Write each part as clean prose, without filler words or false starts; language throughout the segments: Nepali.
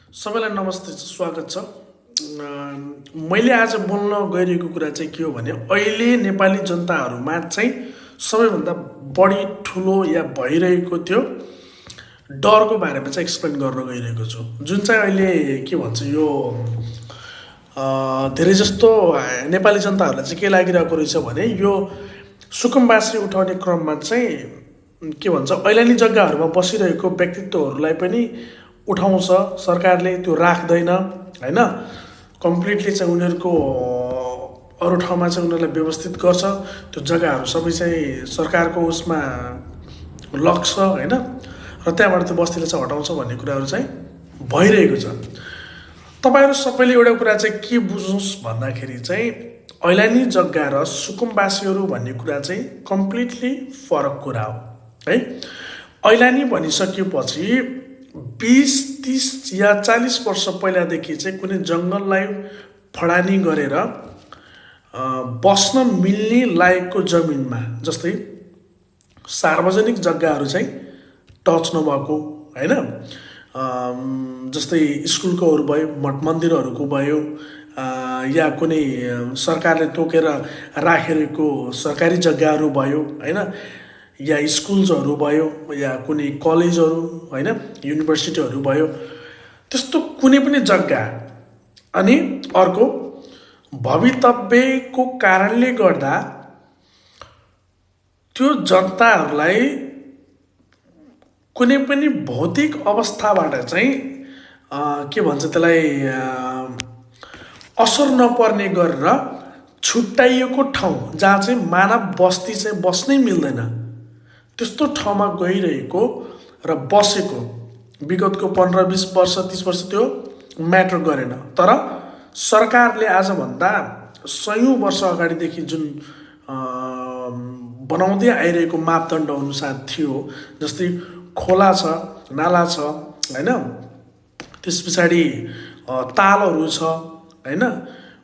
सबैलाई नमस्ते स्वागत छ। मैले आज बोल्न गइरहेको कुरा चाहिँ के हो भने अहिले नेपाली जनताहरूमा चाहिँ सबैभन्दा बढी ठुलो या भइरहेको त्यो डरको बारेमा चाहिँ एक्सप्लेन गर्न गइरहेको छु। जुन चाहिँ अहिले के भन्छ यो धेरै जस्तो नेपाली जनताहरूलाई चाहिँ के लागिरहेको रहेछ भने यो सुकुम्बासी उठाउने क्रममा चाहिँ के भन्छ ऐलानी जग्गाहरूमा बसिरहेको व्यक्तित्वहरूलाई पनि उठाउँछ सरकारले, त्यो राख्दैन हैन। कम्प्लिटली चाहिँ उनीहरूको अरू ठाउँमा चाहिँ उनीहरूलाई व्यवस्थित गर्छ, त्यो जग्गाहरू सबै चाहिँ सरकारको उसमा लग्छ हैन, र त्यहाँबाट त्यो बस्तीलाई चाहिँ हटाउँछ भन्ने कुराहरू चाहिँ भइरहेको छ। तपाईँहरू सबैले एउटा कुरा चाहिँ के बुझ्नुहोस् भन्दाखेरि चाहिँ ऐलानी जग्गा र सुकुम्बासीहरू भन्ने कुरा चाहिँ कम्प्लिटली फरक कुरा हो है। ऐलानी भनिसकेपछि 20-30 या 40 वर्ष पहिलादेखि चाहिँ कुनै जङ्गललाई फडानी गरेर बस्न मिल्ने लायकको जमिनमा, जस्तै सार्वजनिक जग्गाहरू चाहिँ टच नभएको हैन, जस्तै स्कुलकोहरू भयो, मठ मन्दिरहरूको भयो, या कुनै सरकारले तोकेर राखेको सरकारी जग्गाहरू भयो हैन, या स्कुल्सहरू भयो, या कुनै कलेजहरू हैन, युनिभर्सिटीहरू भयो, त्यस्तो कुनै पनि जग्गा। अनि अर्को भवितव्यको कारणले गर्दा त्यो जनताहरूलाई कुनै पनि भौतिक अवस्थाबाट चाहिँ के भन्छ त्यसलाई असर नपर्ने गरेर छुट्याइएको ठाउँ जहाँ चाहिँ मानव बस्ती चाहिँ बस्नै मिल्दैन त्यस्तो ठाउँमा गइरहेको र बसेको विगतको 15-20 वर्ष 30 वर्ष त्यो म्याटर गरेन। तर सरकारले आजभन्दा सयौं वर्ष अगाडिदेखि जुन बनाउँदै आइरहेको मापदण्ड अनुसार थियो, जस्तै खोला छ, नाला छ हैन, त्यस पछाडि तालहरू छ हैन,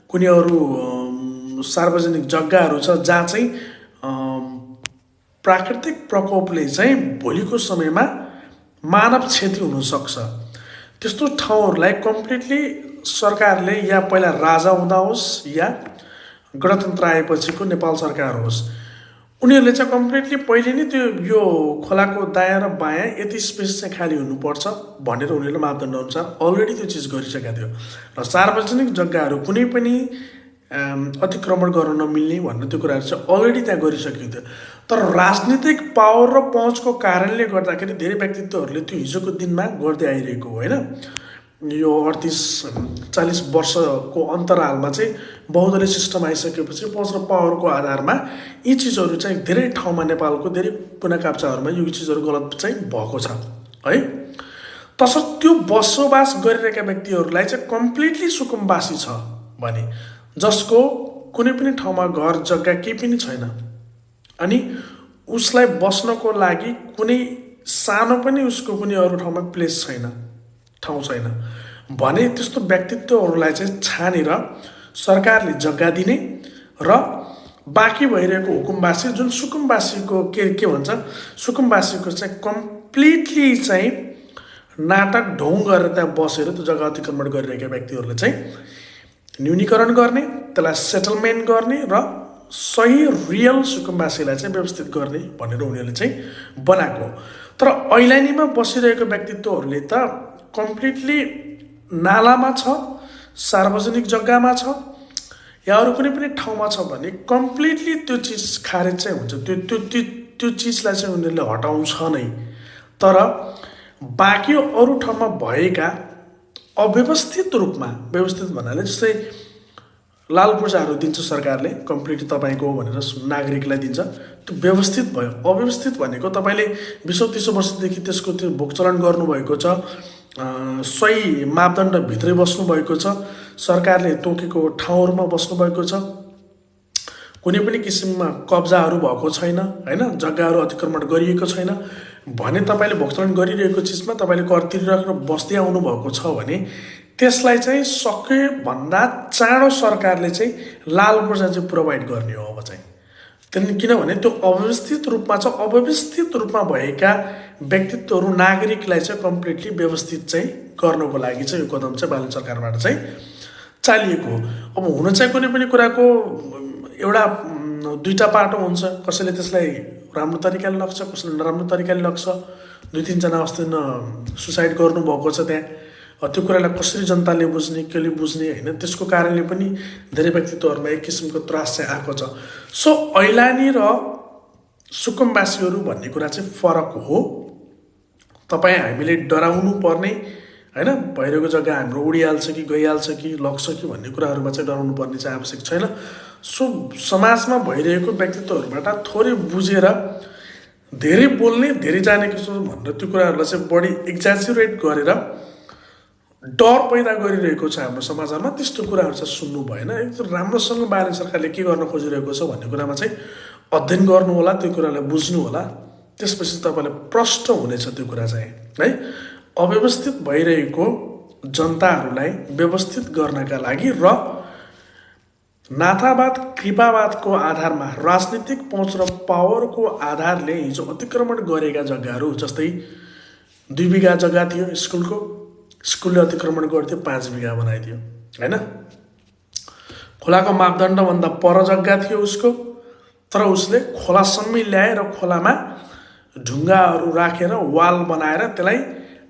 कुनै अरू सार्वजनिक जग्गाहरू छ जहाँ चाहिँ प्राकृतिक प्रकोपले चाहिँ भोलिको समयमा मानव क्षति हुन सक्छ, त्यस्तो ठाउँहरूलाई कम्प्लिटली सरकारले, या पहिला राजा हुँदा होस् या गणतन्त्र आएपछिको नेपाल सरकार होस्, उनीहरूले चाहिँ कम्प्लिटली पहिले नै त्यो यो खोलाको दायाँ र बायाँ यति स्पेस चाहिँ खाली हुनुपर्छ भनेर उनीहरूले मापदण्ड अनुसार अलरेडी त्यो चिज गरिसकेका थियो। र सार्वजनिक जग्गाहरू कुनै पनि अतिक्रमण गर्न नमिल्ने भन्ने त्यो कुराहरू चाहिँ अलरेडी त्यहाँ गरिसकेको थियो। तर राजनीतिक पावर र पहुँचको कारणले गर्दाखेरि धेरै व्यक्तित्वहरूले त्यो हिजोको दिनमा गर्दै आइरहेको होइन, यो 38-40 वर्षको अन्तरालमा चाहिँ बहुदलीय सिस्टम आइसकेपछि पहुँच र पावरको आधारमा यी चिजहरू चाहिँ धेरै ठाउँमा नेपालको धेरै कुना काप्चाहरूमा यो चिजहरू गलत चाहिँ भएको छ है। तसर्थ त्यो बसोबास गरिरहेका व्यक्तिहरूलाई चाहिँ कम्प्लिटली सुकुम्बासी छ भने, जसको कुनै पनि ठाउँमा घर जग्गा केही पनि छैन, अनि उसलाई बस्नको लागि कुनै सानो पनि उसको कुनै अरू ठाउँमा प्लेस छैन, ठाउँ छैन भने त्यस्तो व्यक्तित्वहरूलाई चाहिँ छानेर सरकारले जग्गा दिने र बाँकी भइरहेको हुकुमबासी, जुन सुकुम्बासीको के भन्छ, सुकुम्बासीको चाहिँ कम्प्लिटली चाहिँ नाटक ढोङ गरेर त्यहाँ बसेर त्यो जग्गा अतिक्रमण गरिरहेका व्यक्तिहरूले चाहिँ न्यूनीकरण गर्ने, त्यसलाई सेटलमेन्ट गर्ने र सही रियल सुकुम्बासीलाई चाहिँ व्यवस्थित गर्ने भनेर उनीहरूले चाहिँ बनाएको। तर ऐलानीमा बसिरहेको व्यक्तित्वहरूले त कम्प्लिटली नालामा छ, सार्वजनिक जग्गामा छ, या अरू कुनै पनि ठाउँमा छ भने कम्प्लिटली त्यो चिज खारेज चाहिँ हुन्छ, त्यो त्यो त्यो त्यो चिजलाई चाहिँ उनीहरूले हटाउँछ नै। तर बाँकी अरू ठाउँमा भएका अव्यवस्थित रूपमा, व्यवस्थित भन्नाले जस्तै लाल पूर्जाहरू दिन्छ सरकारले, कम्प्लिटली तपाईँको भनेर नागरिकलाई दिन्छ, त्यो व्यवस्थित भयो। अव्यवस्थित भनेको तपाईँले 20-30 वर्षदेखि त्यसको त्यो भोगचलन गर्नुभएको छ, सही मापदण्डभित्रै बस्नुभएको छ, सरकारले तोकेको ठाउँहरूमा बस्नुभएको छ, कुनै पनि किसिममा कब्जाहरू भएको छैन हैन, जग्गाहरू अतिक्रमण गरिएको छैन भने तपाईँले भोगचलन गरिरहेको चिजमा तपाईँले कर तिरिरहेर बस्दै आउनुभएको छ भने त्यसलाई चाहिँ सकेभन्दा चाँडो सरकारले चाहिँ लाल पूर्जा चाहिँ प्रोभाइड गर्ने हो अब चाहिँ। किनभने त्यो अव्यवस्थित रूपमा छ, अव्यवस्थित रूपमा भएका व्यक्तित्वहरू नागरिकलाई चाहिँ कम्प्लिटली व्यवस्थित चाहिँ गर्नको लागि चाहिँ यो कदम चाहिँ बालन सरकारबाट चाहिँ चालिएको हो। अब हुन चाहिँ कुनै पनि कुराको एउटा दुईटा पाटो हुन्छ, कसैले त्यसलाई राम्रो तरिकाले लग्छ, कसैले नराम्रो तरिकाले लग्छ। 2-3 जना अस्ति सुसाइड गर्नुभएको छ त्यहाँ। त्यो कुरालाई कसरी जनताले बुझ्ने, केले बुझ्ने होइन, त्यसको कारणले पनि धेरै व्यक्तित्वहरूमा एक किसिमको त्रास चाहिँ आएको छ। सो ऐलानी र सुकुम्बासीहरू भन्ने कुरा चाहिँ फरक हो। तपाईँ हामीले डराउनु पर्ने होइन, भइरहेको जग्गा हाम्रो उडिहाल्छ कि गइहाल्छ कि लग्छ कि भन्ने कुराहरूमा चाहिँ डराउनु पर्ने चाहिँ आवश्यक छैन। सो समाजमा भइरहेको व्यक्तित्वहरूबाट थोरै बुझेर धेरै बोल्ने, धेरै जानेको छु भनेर त्यो कुराहरूलाई चाहिँ बढी एक्जाजुरेट गरेर डर पैदा गरिरहेको छ हाम्रो समाजमा, त्यस्तो कुराहरू चाहिँ सुन्नु भएन। एकदम राम्रोसँग बालन सरकारले के गर्न खोजिरहेको छ भन्ने कुरामा चाहिँ अध्ययन गर्नु होला, त्यो कुरालाई बुझ्नु होला, त्यसपछि तपाईँलाई प्रष्ट हुनेछ त्यो कुरा चाहिँ है। अव्यवस्थित भइरहेको जनताहरूलाई व्यवस्थित गर्नका लागि र नातावाद कृपावादको आधारमा राजनीतिक पहुँच र पावरको आधारले हिजो अतिक्रमण गरेका जग्गाहरू, जस्तै 2 बिघा जग्गा थियो स्कुलको, स्कुलले अतिक्रमण गर्थ्यो 5 बिघा बनाइदियो होइन। खोलाको मापदण्डभन्दा पर जग्गा थियो उसको, तर उसले खोलासम्म ल्याएर खोलामा ढुङ्गाहरू राखेर वाल बनाएर त्यसलाई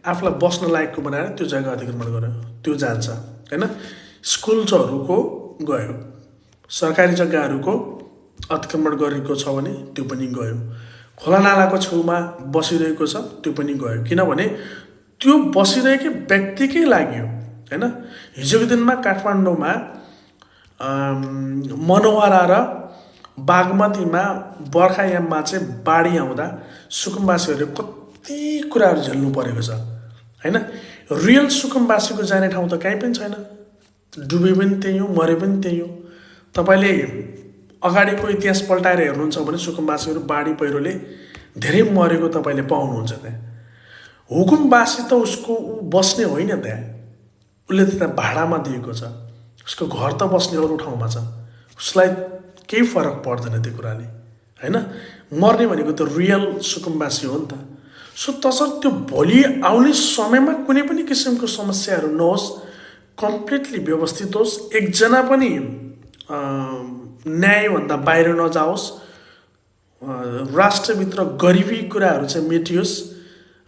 आफूलाई बस्न लायकको बनाएर त्यो जग्गा अतिक्रमण गर्यो। त्यो जान्छ होइन। स्कुल्सहरूको गयो, सरकारी जग्गाहरूको अतिक्रमण गरेको छ भने त्यो पनि गयो, खोला नालाको छेउमा बसिरहेको छ त्यो पनि गयो, किनभने त्यो बसिरहेकै व्यक्तिकै लागि हो होइन। हिजोको दिनमा काठमाडौँमा मनोहरा र बागमतीमा बर्खायाममा चाहिँ बाढी आउँदा सुकुम्बासीहरूले कति कुराहरू झेल्नु परेको छ होइन। रियल सुकुम्बासीको जाने ठाउँ त कहीँ पनि छैन, डुबे पनि त्यही हो, मरे पनि त्यही हो। तपाईँले अगाडिको इतिहास पल्टाएर हेर्नुहुन्छ भने सुकुम्बासीहरू बाढी पहिरोले धेरै मरेको तपाईँले पाउनुहुन्छ त्यहाँ। हुकुमबासी त उसको बस्ने होइन त्यहाँ, उसले त त्यहाँ भाडामा दिएको छ, उसको घर त बस्ने अरू ठाउँमा छ, उसलाई केही फरक पर्दैन त्यो कुराले होइन। मर्ने भनेको त रियल सुकुम्बासी हो नि त। सो तसर्थ त्यो भोलि आउने समयमा कुनै पनि किसिमको समस्याहरू नहोस्, कम्प्लिटली व्यवस्थित होस्, एकजना पनि न्यायभन्दा बाहिर नजाओस्, राष्ट्रभित्र गरिबी कुराहरू चाहिँ मेटियोस्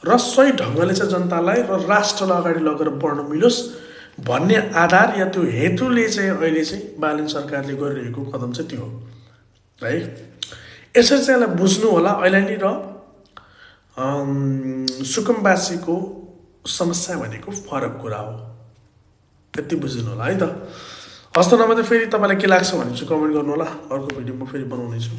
र सही ढङ्गले चाहिँ जनतालाई र राष्ट्रलाई अगाडि लगेर बढ्न मिलोस् भन्ने आधार या त्यो हेतुले चाहिँ अहिले चाहिँ बालन सरकारले गरिरहेको कदम चाहिँ त्यो हो है। यसरी चाहिँ यसलाई बुझ्नु होला। ऐलानी र सुकुम्बासीको समस्या भनेको फरक कुरा हो, त्यति बुझ्नु होला है त। हस्त नभए फेरि तपाईँलाई के लाग्छ भने चाहिँ कमेन्ट गर्नु होला, अर्को भिडियो म फेरि बनाउनेछु।